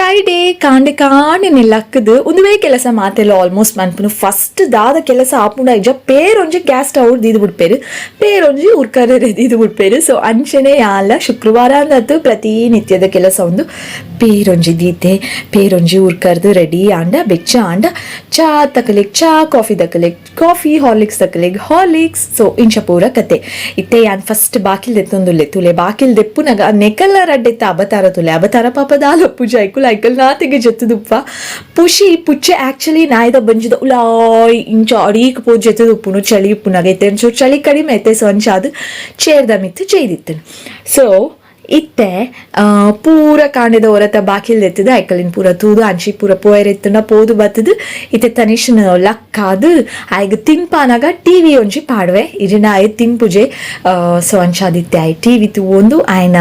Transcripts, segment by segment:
Friday ಕಾಂಡೆ ಕಾಂಡೆ ಲಕ್ಕದು ಉಂದುವೇ ಕೆಲಸ ಮಾತೆಲ್ಲ ಆಲ್ಮೋಸ್ಟ್ ಮನ್ಪುನು. ಫಸ್ಟ್ ದಾದ ಕೆಲಸ ಆಪುಂಡ ಇಜ್ಜ, ಪೇರೊಂಜಿ ಗ್ಯಾಸ್ ಸ್ಟವ್ ದೀದು ಬಿಡ್ಪೇರು, ಪೇರೊಂಜಿ ಉರ್ಕರೆ ದೀದು ಬಿಡ್ಪೇರು. ಸೊ ಅಂಚನೆ ಯಾಲ ಶುಕ್ರವಾರ ಅಂದತ್ತು ಪ್ರತಿನಿತ್ಯದ ಕೆಲಸ ಒಂದು ಪೇರೊಂಜಿ ದೀತೆ, ಪೇರೊಂಜಿ ಉರ್ಕರ್ದು ರೆಡಿ ಆಂಡ, ಬೆಚ್ಚ ಆಂಡ ಚಾ ತಕಲಿಕ್ ಚಾ, ಕಾಫಿ ದಕಲಿಕ್ ಕಾಫಿ, ಹಾರ್ಲಿಕ್ಸ್ ತಕಲಿಕ್ ಹಾರ್ಲಿಕ್ಸ್. ಸೊ ಇಂಚ ಪೂರ ಕತೆ. ಇತ್ತೆ ಯಾನ್ ಫಸ್ಟ್ ಬಾಕಿಲ್ ದೆತ್ತೊಂದುಲ್ಲೆ. ತುಲೆ, ಬಾಕಿಲ್ ದೆಪ್ಪುನಗ ನೆಕಲ್ಲ ರಡ್ಡೆತ್ತ ಅಬತಾರ ತುಲೆ. ಅಬತಾರ ಪಾಪ ದಾಲ ಪೂಜೆ ಐಕುಲ್ ಐಕಲ್ ನಾತಿಗೆ ಜೆತ್ತುದುಪ್ಪ. ಪುಷಿ ಪುಚ್ಚೆ ಆಕ್ಚುಲಿ ನಾಯ್ದ ಬಂಜಿದ ಉಲಾಯ್ ಇಂಚ ಅಡೀಕ್ ಪೋ ಜೆತ್ತುದುಪ್ಪುನು ಚಳಿ ಉಪ್ಪುನಾಗ. ಇತ್ತೆ ಒಂಚೂರು ಚಳಿ ಕಡಿಮೆ ಐತೆ. ಸೊ ಅಂಚಾದ್ ಚೇರ್ದ ಮಿತ್ತು ಜೈದಿತ್ತನು. ಸೊ ಇತ್ತೆ ಪೂರ ಕಾಂಡೆದ ಹೊರತ ಬಾಕಿಲ್ ಎತ್ತದ ಐಕಲಿನ ಪೂರ ತೂದು ಅಂಚಿ ಪೂರ ಪೋಯರ್ ಎತ್ತುನ ಪೋದು ಬತ್ತದು. ಇತ್ತೆ ತನಿಷ್ನ ಲಕ್ಕಾದು ಆಯ್ಗ ತಿನ್ಪಾನಾಗ ಟಿವಿ ಒಂಜಿ ಪಾಡುವೆ, ಇಜಿನ ಆಯ್ ತಿನ್ಪುಜೆ. ಸೊ ಅಂಚಾದಿತ್ತೆ ಆಯ್ ಟಿವಿ ತೂವೊಂದು ಆಯ್ನ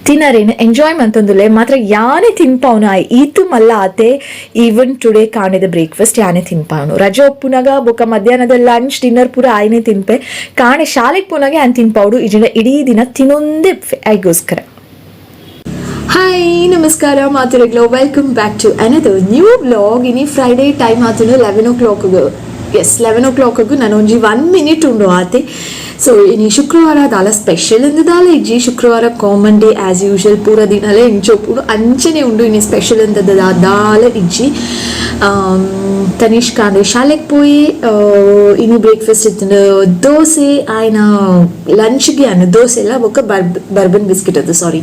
ತಿನ್ನರೇನು ಎಂಜಾಯ್ ಮಂತೊಂದುಲ್ಲೆ. ಮಾತ್ರ ಯಾನೆ ತಿನ್ಪಾವನು ಆಯ್ ಈತು ಮಲ್ಲ ಆತೆ. ಈವನ್ ಟುಡೇ ಕಾಂಡೆದ ಬ್ರೇಕ್ಫಾಸ್ಟ್ ಯಾನೆ ತಿನ್ಪಾವನು. ರಜೆ ಒಪ್ಪುನಾಗ ಬೊಕ ಮಧ್ಯಾಹ್ನದ ಲಂಚ್, ಡಿನ್ನರ್ ಪೂರ ಆಯ್ನೆ ತಿನ್ಪೆ. ಕಾಣೆ ಶಾಲೆಗೆ ಪೋನಾಗ ಯಾನ್ ತಿನ್ಪಾవుಡು, ಇಜಿನ ಇಡೀ ದಿನ ತಿನ್ನೊಂದೇ ಐಗೋಸ್ಕರ. ಹಾಯ್, ನಮಸ್ಕಾರ ಮಾತುರೆಗ್ಲು. Welcome back to another new vlog. ಇನಿ ಫ್ರೈಡೇ, ಟೈಮ್ ಆತನು 11 ಓ ಕ್ಲಾಕ್ಗೆ. ಎಸ್, 11 ಓ ಕ್ಲಾಕ್ಗೂ ನಾನು ಒಂಜಿ 1 ಮಿನಿಟ್ ಉಂಡು ಆತೆ. ಸೊ ಇನಿ ಶುಕ್ರವಾರ, ದಾಲ ಸ್ಪೆಷಲ್ ಅಂದ್ ದಾಲ ಇಜ್ಜಿ. ಶುಕ್ರವಾರ ಕಾಮನ್ ಡೇ ಆಸ್ ಯೂಶುವಲ್. ಪೂರ ದಿನಲೇ ಇಂಚೊಪ್ಪುಡು ಅಂಚನೆ ಉಂಡು. ಇನಿ ಸ್ಪೆಷಲ್ ಅಂತದ ದಾಲ ಇಜ್ಜಿ. ತನಿಷ್ ಕಾಂಡೆ ಶಾಲೆಗೆ ಪೋಯಿ. ಇನಿ ಬ್ರೇಕ್ಫಾಸ್ಟ್ ಇತ್ತು ದೋಸೆ. ಆಯ್ನ ಲಂಚ್ಗೆ ಅನ್ನ ದೋಸೆ ಎಲ್ಲ ಬೊಕ್ಕ ಬರ್ಬನ್ ಬಿಸ್ಕೆಟ್ ಅದು, ಸಾರಿ,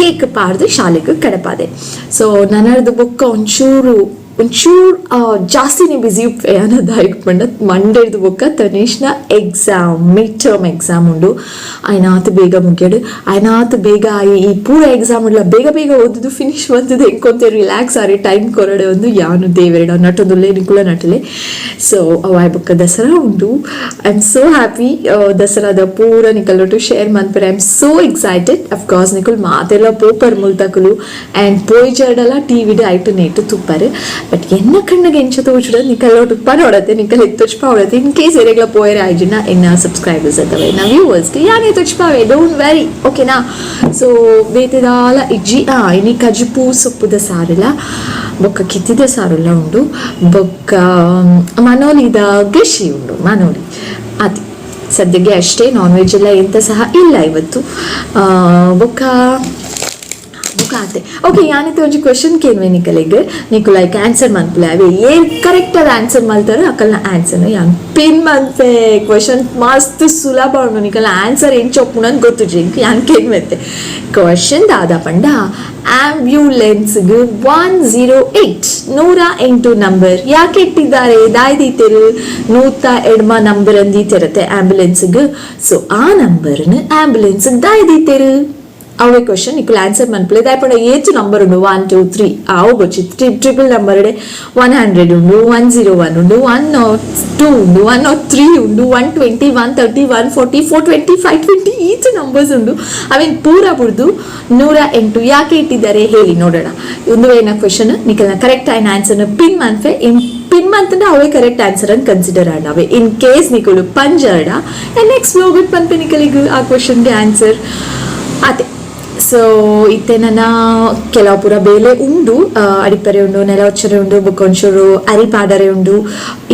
ಕೇಕ್ ಪಾಡ್ದು ಶಾಲೆಗೆ ಕಡಪಾದೆ. ಸೊ ನನರ್ದು ಬೊಕ್ಕ ಒಂಚೂರು ಒಂಚೂರು ಜಾಸ್ತಿನೇ ಬ್ಯುಸಿ ಅನ್ನೋದಾಯ್ತು ಪಂಡ, ಮಂಡೇದು ಬೊಕ್ಕ ತನಿಷ್ನ ಎಕ್ಸಾಮ್, ಮಿಡ್ ಟರ್ಮ್ ಎಕ್ಸಾಮ್ ಉಂಡು. ಆಯ್ನಾತ್ ಬೇಗ ಮುಗಿಯಡು, ಆಯ್ನಾತ್ ಬೇಗ ಈ ಪೂರ ಎಕ್ಸಾಮ್ ಉಂಡ್ಲ ಬೇಗ ಬೇಗ ಓದುದು ಫಿನಿಶ್ ಬಂದದ್ದು ಎಂಕೊಂತೆ ರಿಲ್ಯಾಕ್ಸ್ ಆರಿ ಟೈಮ್ ಕೊರಡೆ ಒಂದು ಯಾನು ದೇವರೆಡ ನಟೊಂದುಲ್ಲೆ, ನಿಕುಲ ನಟಲೆ. ಸೊ ಅವಾಯ್ ಬೊಕ್ಕ ದಸರಾ ಉಂಟು. I am so happy. ದಸರಾದ ಪೂರ ನಿಕಲೊಟ್ಟು ಶೇರ್ ಮನ್ಪರೆ I am so excited. Of course ನಿಕುಲ್ ಮಾತೆಲ್ಲ ಪೋಪರ್ ಮುಲ್ತಕುಲು ಆ್ಯಂಡ್ ಪೋಯ್ ಜರ್ಡಲ ಟಿವಿಡ್ ಐಟು ನೇಟು ತುಪ್ಪರು. ಬಟ್ ಎನ್ನ ಕಣ್ಣಗೆ ಎಂಚ ತೋಚುಡ ನಿಕಲೊಟ್ಟು ಪನೋಡತೆ, ನಿಕಲ್ ಎತ್ತೊಚ್ಪಾವಡತೆ. ಇನ್ ಕೇಸ್ ಎರೆಗ್ಲ ಪೋಯರೆ ಆಯ್ಜಿನ ಎನ್ನ ಸಬ್ಸ್ಕ್ರೈಬರ್ಸ್ ಅಥವಾ ಎನ್ನ ವ್ಯೂವರ್ಸ್ಗೆ ಯಾನೇ ತೊಚ್ಪಾವೆ, don't worry, ಓಕೆನಾ? ಸೊ ಬೇತೆದಾಲ ಇಜ್ಜಿ. ಇನಿ ಕಜಿಪು ಸೊಪ್ಪುದ ಸಾರುಲ ಬೊಕ್ಕ ಕಿತ್ತಿದ ಸಾರುಲ ಉಂಡು. ಬೊಕ್ಕ ಮನೋಲಿದ ಗಶಿ ಉಂಡು, ಮನೋಲಿ ಅತಿ. ಸದ್ಯಕ್ಕೆ ಅಷ್ಟೇ, ನಾನ್ ವೆಜ್ ಎಲ್ಲ ಎಂತ ಸಹ ಇಲ್ಲ ಇವತ್ತು. ಬೊಕ್ಕ ಬೊಕ್ಕ ಆತೆ. ಓಕೆ, ಯಾನಿತ್ತೆ ಒಂಜಿ ಕ್ವಶನ್ ಕೇನ್ವೆ ನಿಕಲೆಗ್. ನಿಕುಲ್ ಐಕ್ ಆನ್ಸರ್ ಮನ್ಪುಲೆ. ಅವೇ ಏನ್ ಕರೆಕ್ಟ್ ಆದ ಆನ್ಸರ್ ಮಲ್ತಾರ ಅಕಲ್ನ ಆನ್ಸರ್ ಯಾನ್ ಪಿನ್ ಮನ್ಪೆ. ಕ್ವಶನ್ ಮಸ್ತ್ ಸುಲಭ ಉಂಡು. ನಿಕಲ್ನ ಆನ್ಸರ್ ಎಂಚ ಒಪ್ಪುನಂದ್ ಗೊತ್ತುಜಿ ಎಂಕ್. ಯಾನ್ ಕೇನ್ವೆತ್ತೆ ಕ್ವಶನ್ ದಾದ ಪಂಡ, ಆಂಬ್ಯುಲೆನ್ಸ್ಗೆ 108, 108 ನಂಬರ್ ಯಾಕೆ ಇಟ್ಟಿದ್ದಾರೆ? ದಾಯ್ದೀತೆರು 108 ನಂಬರ್ ಅಂದೀತಿರತ್ತೆ ಆಂಬ್ಯುಲೆನ್ಸ್ಗೆ. ಸೊ ಆ ನಂಬರ್ನ ಆಂಬ್ಯುಲೆನ್ಸ್ ದಾಯ್ದೀತೆರು? ಅವೇ ಕ್ವಶನ್. ನಿಕುಲ್ ಆನ್ಸರ್ ಮನ್ಪುಲೆ. ದಾಯಪಂಡ ಏತು ನಂಬರ್ ಉಂಡು? ಒನ್, ಟೂ, ತ್ರೀ ಆವು ಬೊಚ್ಚಿ ಟ್ರಿಪಲ್ ನಂಬರ್ 100 ಉಂಡು, 101 ಉಂಡು, 102 ಉಂಡು, 103 ಉಂಡು, 120, 130, 140, 420, 520, ಈಚೆ ನಂಬರ್ಸ್ ಉಂಡು. ಅವೇನ್ ಪೂರ ಬುಡ್ದು 108 ಯಾಕೆ ಇಟ್ಟಿದ್ದಾರೆ ಹೇಳಿ ನೋಡೋಣ. ಒಂದು ಏನ ಕ್ವಶನ್, ನಿಕಲ್ನ ಕರೆಕ್ಟ್ ಆಯ್ನ ಆನ್ಸರ್ ಪಿನ್ ಮನ್ಫೆ. ಇನ್ ಪಿನ್ ಮಂತಂಡ ಅವೇ ಕರೆಕ್ಟ್ ಆನ್ಸರ್ ಅನ್ನು ಕನ್ಸಿಡರ್ ಆಡವೆ. ಇನ್ ಕೇಸ್ ನಿಕುಲು ಪಂಜರ್ಡ, ನೆಕ್ಸ್ಟ್ ವ್ಲಾಗ್ ಪನ್ಪೆ ನಿಕಲಿಗೆ ಆ ಕ್ವಶನ್ಗೆ ಆನ್ಸರ್ ಅದೇ. ಸೊ ಇತ್ತೆ ನನ್ನ ಕೆಲವು ಪೂರ ಬೇಲೆ ಉಂಡು. ಅಡಿಪರೆ ಉಂಡು, ನೆಲ ಒಚ್ಚರೆ ಉಂಡು, ಬೊಕ್ಕ ಒಂಚೂರು ಅರಿ ಪಾಡರೆ ಉಂಡು.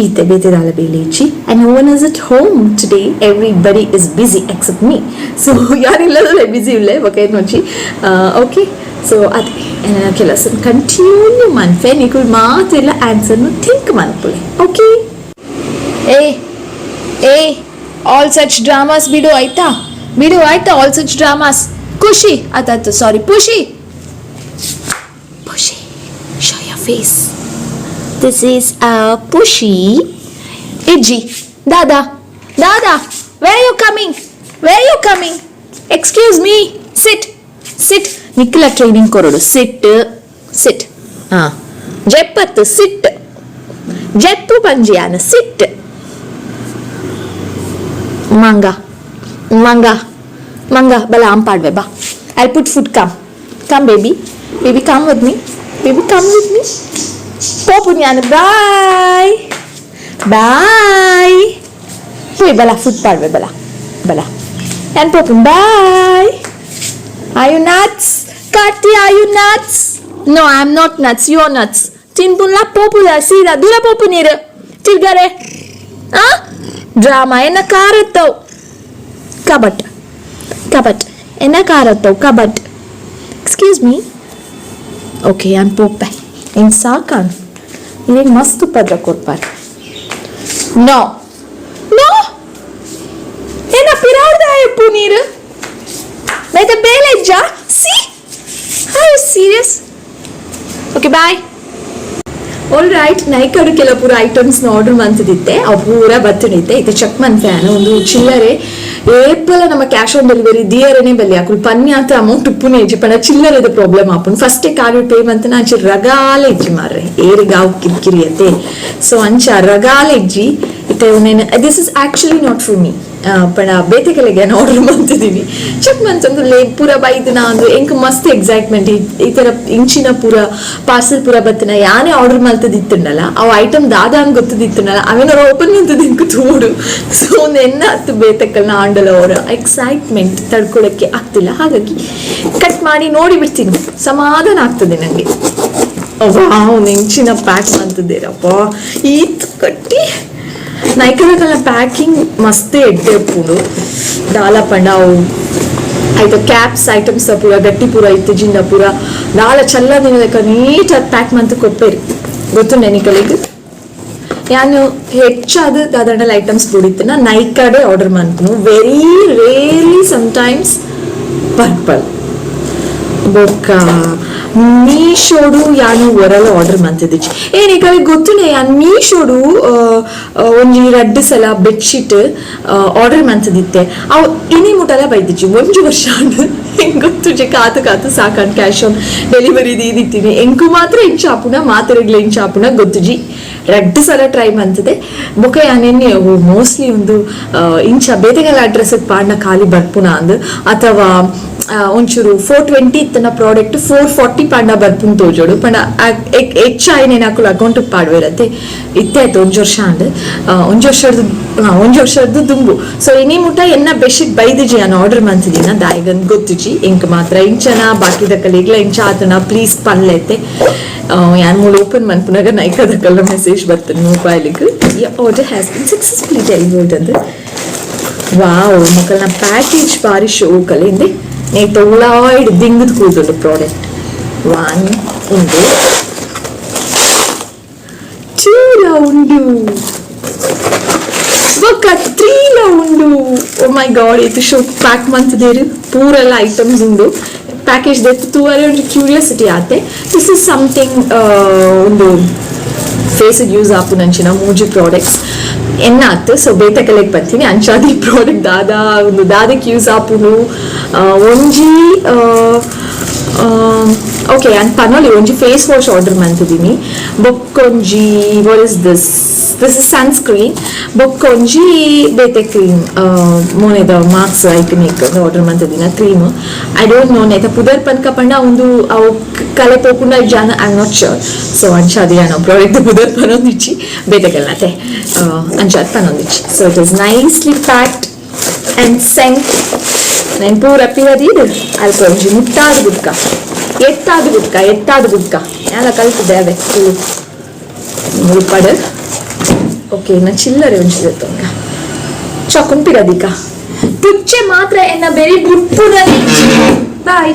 ಈತೆ ಬೇತೆ ದಾಲ ಬೇಲೆ ಇಜ್ಜಿ. And no one is at home today. Everybody is busy except me. So ಯಾರಿಲ್ಲದಲ್ಲ busy ಇಲ್ಲ ಬೊಕ್ಕ ಒಂಜಿ. ಓಕೆ, ಸೊ ಅದೇ ಕೆಲಸ ಕಂಟಿನ್ಯೂ ಮನ್ಫೆ. ನಿಕುಲ್ ಮಾತೆಲ್ಲ ಆನ್ಸರ್ನು ಥಿಂಕ್ ಮನ್ಪುಲೆ, ಓಕೆ? ಏ ಏ, ಆಲ್ ಸಚ್ ಡ್ರಾಮಾಸ್ ಬಿಡು ಆಯ್ತಾ? ಬಿಡು ಆಯ್ತಾ? ಆಲ್ ಸಚ್ ಡ್ರಾಮಾಸ್. ಖುಷಿ ಆತಾಯ್ತು, ಸಾರಿ, ಪುಷಿ. ಪುಷಿ, show your face. This is Pushi. ಇಜ್ಜಿ ದಾದಾ ದಾದಾ, where you coming? Where you coming? Excuse me, sit, sit. Nikhil training ಕೊರಡು. ಸಿಟ್, ಸಿಟ್. ಹಾ, ಜೆಪ್ಪತ್ತು ಸಿಟ್, ಜೆಪ್ಪು ಪಂಜಿಯಾನ ಸಿಟ್. ಮಂಗ ಮಂಗ ಮಂಗ, ಬಲ ಅಂಪಾಡ್ವೆ ಬಾ. I put food. Come, come, baby, baby, come with me. Baby, come with me. ಪೋಪು ನಾನು. Bye bye. ಪೋಯ್ ಬಲ, ಫುಡ್ ಪಾಡ್ವೆ ಬಲ ಬಲ. ನಾನು ಪೋಪು. Bye. Are you nuts? Karthi, are you nuts? No, I am not nuts, you are nuts. ತಿನ್ಪುನ್ಲ ಪೋಪುದ ಸೀದಾ ದೂರ ಪೋಪು ನೀರು ತಿರ್ಗಾರೆ. ಆ ಡ್ರಾಮಾ ಎನ್ನ ಕಾರತ್ತವ್ ಕಬಟ್ ಕಬಟ್ ಎನ್ನ ಕಾರತ್ತವ್ ಕಬಟ್. ಎಕ್ಸ್ಕ್ಯೂಸ್ ಮೀ. ಓಕೆ, ಯಾನ್ ಪೋಪೆ, ಎಂಕ್ ಸಾಕಾಣ್. ಇರೆಗ್ ಮಸ್ತ್ ಉಪದ್ರ ಕೊರ್ಪಾರ್. ನೋ ನೋ, ಎನ್ನ ಪಿರಾವ್ದಾಯಪ್ಪು ನೀರು ಬೇತೆ ಬೇಲೆ ಇಜ್ಜಾ? See, are you serious? Okay, bye. All right, ನೈಕಾಡು ಕೆಲ ಪೂರ ಐಟಮ್ಸ್ನ ಆರ್ಡರ್ ಮಂತದಿತ್ತೆ, ಅವು ಪೂರ ಬತ್ತನಿತ್ತೆ. ಇತ್ತೆ ಚೆಕ್ ಮನ್ಪೆ. ಒಂದು ಚಿಲ್ಲರೆ ಏಪಲ ನಮ್ಮ ಕ್ಯಾಶ್ ಆನ್ ಡೆಲಿವರಿ ದಿಯರನೆ ಬಲ್ಲಿ. ಅಕುಲು ಪನ್ಯಾತ ಅಮೌಂಟ್ ಉಪ್ಪುನೆ ಇಜ್ಜಿ ಪಂಡ ಚಿಲ್ಲರೆದ ಪ್ರಾಬ್ಲಮ್ ಆಪುಂಡು. ಫಸ್ಟ್ ಕಾರ್ಡ್ ಪೇ ಮಂತನ ಅಂಚ ರಗಾಲ ಇಜ್ಜಿ ಮಾರ್ರೆ, ಏರಿಗಾವ್ ಕಿರಿಕಿರಿ ಅತ್ತೆ. ಸೊ ಅಂಚ ರಗಾಲ ಇಜ್ಜಿ. ಇತ್ತೆ this is actually not for me, ಪಂಡ ಬೇತೆ ಕೆಲಗೆ ಆರ್ಡರ್ ಮಂತಿದೀನಿ. ಚೆಕ್ ಮಂತಂದು ಲೇ ಪೂರ ಬೈದಿನ ಅಂದು ಎಂಕ್ ಮಸ್ತ್ ಎಕ್ಸೈಟ್ಮೆಂಟ್. ಈ ತರ ಇಂಚಿನ ಪೂರ ಪಾರ್ಸೆಲ್ ಪೂರ ಬತ್ತಿನ ಯಾನೇ ಆರ್ಡರ್ ಮಲ್ತದಿತ್ತುಂಡಲ್ಲ, ಅವು ಐಟಮ್ ದಾದ ಅಂದ್ ಗೊತ್ತದಿತ್ತುಂಡಲ್ಲ, ಅವೇನಾರ ಓಪನ್ ಮಂತದ ಎಂಕ್ ತೋಡು. ಸೊ ಒಂದು ಎನ್ನ ಹತ್ತು ಬೇತಕ್ಕಲ್ನ ಆಂಡಲ ಅವರ ಎಕ್ಸೈಟ್ಮೆಂಟ್ ತಡ್ಕೊಳಕ್ಕೆ ಆಗ್ತಿಲ್ಲ. ಹಾಗಾಗಿ ಕಟ್ ಮಾಡಿ ನೋಡಿ ಬಿಡ್ತೀನಿ, ಸಮಾಧಾನ ಆಗ್ತದೆ ನನಗೆ. ವಾವ್, ನೆಂಚಿನ ಪ್ಯಾಕ್ ಮಂತದೇರಪ್ಪ ಈತ್ ಕಟ್ಟಿ. ನೈಕದಕಲ್ನ ಪ್ಯಾಕಿಂಗ್ ಮಸ್ತ್ ಎಡ್ಡೆ ಉಪ್ಪುಂಡು. ದಾಲ ಪಂಡ ಅವು ಆಯ್ತು ಕ್ಯಾಪ್ಸ್ ಐಟಮ್ಸ್ ಪೂರ ಗಟ್ಟಿ ಪೂರ ಇತ್ತು ಜಿಂದ ಪೂರ ದಾಲ ಚಲ್ಲದಿನ ಲೆಕ್ಕ ನೀಟಾಗಿ ಪ್ಯಾಕ್ ಮಂತ್ ಕೊಪ್ಪೇರಿ. ಗೊತ್ತುಂಡೆ ನಿಕಲಿಗ್? ಯಾನು ಹೆಚ್ಚಾದ ದಾದಂಡಲ ಐಟಮ್ಸ್ ಬುಡಿತ್ತನ ನೈಕಾಡೆ ಆರ್ಡರ್ ಮಂತನು, ವೆರಿ ರೇರ್ಲಿ ಸಮ್ಟೈಮ್ಸ್ ಪರ್ಪಲ್. ಬೊಕ್ಕ ಮೀಶೋಡು ಯಾನು ಒರಲ ಆರ್ಡರ್ ಮಂತಿದ್ದಿಚ್ಚಿ. ಏ ನಿಕಲಿಗ್ ಗೊತ್ತುಂಡೆ, ಯಾನ್ ಮೀಶೋಡು ಒಂಜಿ ರಡ್ಡ್ ಸಲ ಬೆಡ್ಶೀಟ್ ಆರ್ಡರ್ ಮಂತದಿತ್ತೆ. ಅವು ಇನಿ ಮುಟಲ ಬೈದಿಜ್ಜಿ, ಒಂಜಿ ವರ್ಷ ಆಂಡ್. ಎಂಕ್ ಗೊತ್ತುಜಿ, ಕಾತು ಕಾತು ಸಾಕಾಂಡ್. ಕ್ಯಾಶ್ ಆನ್ ಡೆಲಿವರಿ ದೀದಿತ್ತೀನಿ. ಎಂಕು ಮಾತ್ರ ಇಂಚ ಆಪುನ, ಮಾತೆರೆಗ್ಲ ಇಂಚ ಆಪುನ ಗೊತ್ತುಜಿ. ರಡ್ಡ್ ಸಲ ಟ್ರೈ ಮಂತದೆ. ಬೊಕ ಯಾನ್ ಎನ್ನಿ ಮೋಸ್ಟ್ಲಿ ಒಂದು ಇಂಚ ಬೇತೆಗಲ ಅಡ್ರೆಸ್ ಪಾಡ್ನ ಖಾಲಿ ಬರ್ಪುನ ಅಂದ್, ಅಥವಾ ಒಂಚೂರು 420 ಇತ್ತನ ಪ್ರಾಡಕ್ಟ್ 440 ಪಾಂಡ ಬರ್ಪುನ್ ತೋಜೋಡು ಪಂಡ ಹೆಚ್ಚಾಯಿನ ಅಕುಲು ಅಕೌಂಟ್ ಪಾಡ್ವೇರತ್ತೆ. ಇತ್ತೆ ಆಯ್ತು ಒಂಜಿ ವರ್ಷ ಆಂಡ್, ಒಂಜಿ ವರ್ಷದ, ಒಂಜಿ ವರ್ಷದ ದುಂಬು. ಸೊ ಇನಿ ಮುಟ ಎನ್ನ ಬೆಡ್ಶೀಟ್ ಬೈದಿಜಿ ನಾನು ಆರ್ಡರ್ ಮಂತಿದಿನ. ದಾಯಿಗಂದ್ ಗೊತ್ತುಜಿ. ಎಂಕ್ ಮಾತ್ರ ಇಂಚನ, ಬಾಕಿದಕಲಿಗ್ಲ ಇಂಚ ಆತನ ಪ್ಲೀಸ್ ಪನ್ಲೆತ್ತೆ. ಯಾನ್ ಮೂಲು ಓಪನ್ ಮನ್ಪುನಾಗ ನೈಕದಕಲ್ಲ ಮೆಸೇಜ್ ಬರ್ತದೆ ಮೊಬೈಲಿಗೆ, "Order has been successfully delivered" ಅಂದ್. ವಾವ್, ಮಕ್ಕಳನ್ನ ಪ್ಯಾಕೇಜ್ ಬಾರಿ ಶೋಕಲೆ ಇಂದೆ. ನೇತ ಉಳಾಯ್ಡ್ ದಿಂಗದ್ ಕೂದುಂಡು ಪ್ರಾಡಕ್ಟ್. ಒನ್ ಉಂಡು, ಟೂಲ ಉಂಡು, ಬೊಕ್ಕ ತ್ರೀಲ ಉಂಡು. ಓ ಮೈ ಗಾಡ್, ಇದು ಶೋ ಪ್ಯಾಕ್ ಮಂತದೇರು. ಪೂರೆಲ್ಲ ಐಟಮ್ಸ್ ಉಂಡು. ಪ್ಯಾಕೇಜ್ ದೆತ್ತು ತೂವರೆ ಒಂಜಿ ಕ್ಯೂರಿಯಾಸಿಟಿ ಆತೆ. This is something ಒಂದು ಫೇಸ್ ಯೂಸ್ ಆಪುನಂಚಿನ ಮೂಜಿ ಪ್ರಾಡಕ್ಟ್ಸ್ ಎನ್ನ ಆತು. ಸೊ ಬೇತೆ ಕಲೆಗ್ ಬರ್ತೀನಿ. ಅಂಚಾದಿ ಪ್ರಾಡಕ್ಟ್ ದಾದಾ ಒಂದು, ದಾದಕ್ಕೆ ಯೂಸ್ ಆಪುನು ಒಂಜಿ. ಓಕೆ, ಯಾನ್ ಪನೊಲಿ, ಒಂಜಿ ಫೇಸ್ ವಾಶ್ ಆರ್ಡರ್ ಮಂತಿದ್ದೀನಿ. ಬೊಕ್ಕೊಂಜಿ, what is this? This is sunscreen. ಬೊಕ್ಕೊಂಜಿ ಬೇತೆ ಕ್ರೀಮ್, ಮೋನೆದ ಮಾರ್ಕ್ಸ್ ಐಕ್ ಮೇಕ್ ಆರ್ಡರ್ ಮಂತಿದ್ದೀನಿ ಕ್ರೀಮ್. I don't know ನೇತ ಪುದರ್ ಪನ್ಕ ಪಂಡ ಒಂದು ಅವು ಕಲೆ ಪೋಪುಂಡ ಜಾನ, I am not sure. So ಅಂಚಾದಿ ಯಾನ್ ಪ್ರಾಡಕ್ಟ್ ಪುದರ್ ಪನೊಂದಿಚ್ಚಿ, ಬೇತೆ ಕಲ್ನತೆ ಅಂಚಾದ್ ಪನೊಂದಿಚ್ಚಿ. So it is nicely packed and sent. నేను ಪೂರ ಪಿರದೀದ್ ಅಲ್ಪ ಒಂಜಿ ಮುಟ್ಟಾದ ಬುಡ್ಕ, ಎತ್ತಾದ ಬುಡ್ಕ, ಎತ್ತಾದ ಬುಡ್ಕ ಯಾಲ ಕಲ್ತದೆ ಅವೆ ಮುಳ್ಪಡು. ಓಕೆ, ನಾ ಚಿಲ್ಲರೆ ಒಂಜಿ ದೆತ್ತೊಂಕ ಚಾಕುನ್ ಪಿರದಿಕ ಪುಚ್ಚೆ ಮಾತ್ರ ಎನ್ನ ಬೆರಿ ಬುಡ್ಪುನ. ಬಾಯ್.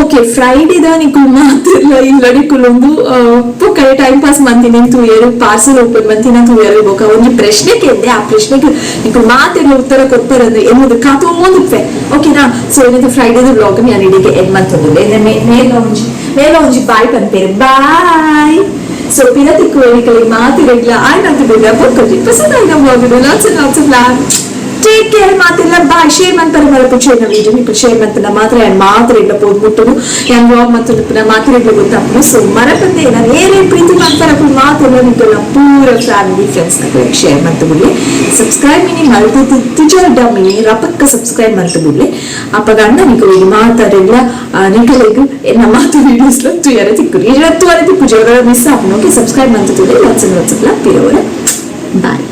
ಓಕೆ, ಫ್ರೈಡೇದ ನಿಕುಲು ಮಾತ್ರ ಇಲ್ಲ ನಿಕುಲೊಂದು ಪೊಕ್ಕಡೆ ಟೈಮ್ ಪಾಸ್ ಮಂತಿನ ತೂಯರು, ಪಾರ್ಸಲ್ ಓಪನ್ ಮಂತಿನ ತೂಯರು. ಬೊಕ ಒಂಜಿ ಪ್ರಶ್ನೆ ಕೇಂದೆ, ಆ ಪ್ರಶ್ನೆಗೆ ನಿಕುಲು ಮಾತೆರ್ಲ ಉತ್ತರ ಕೊರ್ಪರಂದು ಎನ್ನುದು ಕಾತೊಂದುಪ್ಪೆ, ಓಕೆನಾ? ಸೊ ಏನಂತ ಫ್ರೈಡೇದ ವ್ಲಾಗ್ ಯಾನ್ ಇಡಿಗೆ ಎಂಡ್ ಮಂತೊಂದುಲ್ಲೆ. ಮೇಲ ಒಂಜಿ, ಮೇಲ ಒಂಜಿ ಬಾಯ್ ಪನ್ಪೇರು. ಬಾಯ್. ಸೊ ಪಿರ ತಿಕ್ಕುವೆ ನಿಕಲಿಗೆ ಮಾತೆರೆಗ್ಲ ಆಯ್ನಂತ ಬೇಗ ಬೊಕ್ಕೊಂಜಿ ಪಸಂದಾಯಿನ vlog. Lots and lots of love, take care ಮಾತೆಲ್ಲ, ಬಾಯ್. ಶೇರ್ ಮಂತರ ಮರಪು ಶೇರ್ ವಿಡಿಯೋ. ನಿಕ್ಕು ಶೇರ್ ಮಂತನ ಮಾತ್ರ ಯಾನ್ ಮಾತ್ರ ಇಲ್ಲ ಪೋದು ಮುಟ್ಟುನು. ಯಾನ್ ವ್ಲಾಗ್ ಮತ್ತು ಮಾತ್ರ ಗೊತ್ತಾಪುನು. ಸೊ ಮರಪಂದೆ ನಾನು ಏನೇ ಪ್ರೀತಿ ಮಾಡ್ತಾರೆ ಅప్పుడు ಮಾತೆಲ್ಲ ನಿಕ್ಕೆಲ್ಲ ಪೂರ ಫ್ಯಾಮಿಲಿ ಫ್ರೆಂಡ್ಸ್ ಶೇರ್ ಮಂತ ಬುಡ್ಲೆ. ಸಬ್ಸ್ಕ್ರೈಬ್ ಮಿನಿ ಮಲ್ತು ತುಜಾರ್ಡ ಮಿನಿ ರಪಕ್ಕ ಸಬ್ಸ್ಕ್ರೈಬ್ ಮಂತ ಬುಡ್ಲೆ. ಅಪ್ಪಗ ಅಣ್ಣ ನಿಕುಲಿಗೆ ಮಾತಾಡಿಲ್ಲ, ನಿಕಲಿಗೆ ಎನ್ನ ಮಾತು ವೀಡಿಯೋಸ್ ತುಯರ ತಿಕ್ಕು ತುವರೆ ತಿಕ್ಕು ಜೋರ ಮಿಸ್ ಆಪುನು. ಓಕೆ, ಸಬ್ಸ್ಕ್ರೈಬ್ ಮಂತ ತುಲೆ. Lots and lots of love ಪಿರೋರ. ಬಾಯ್.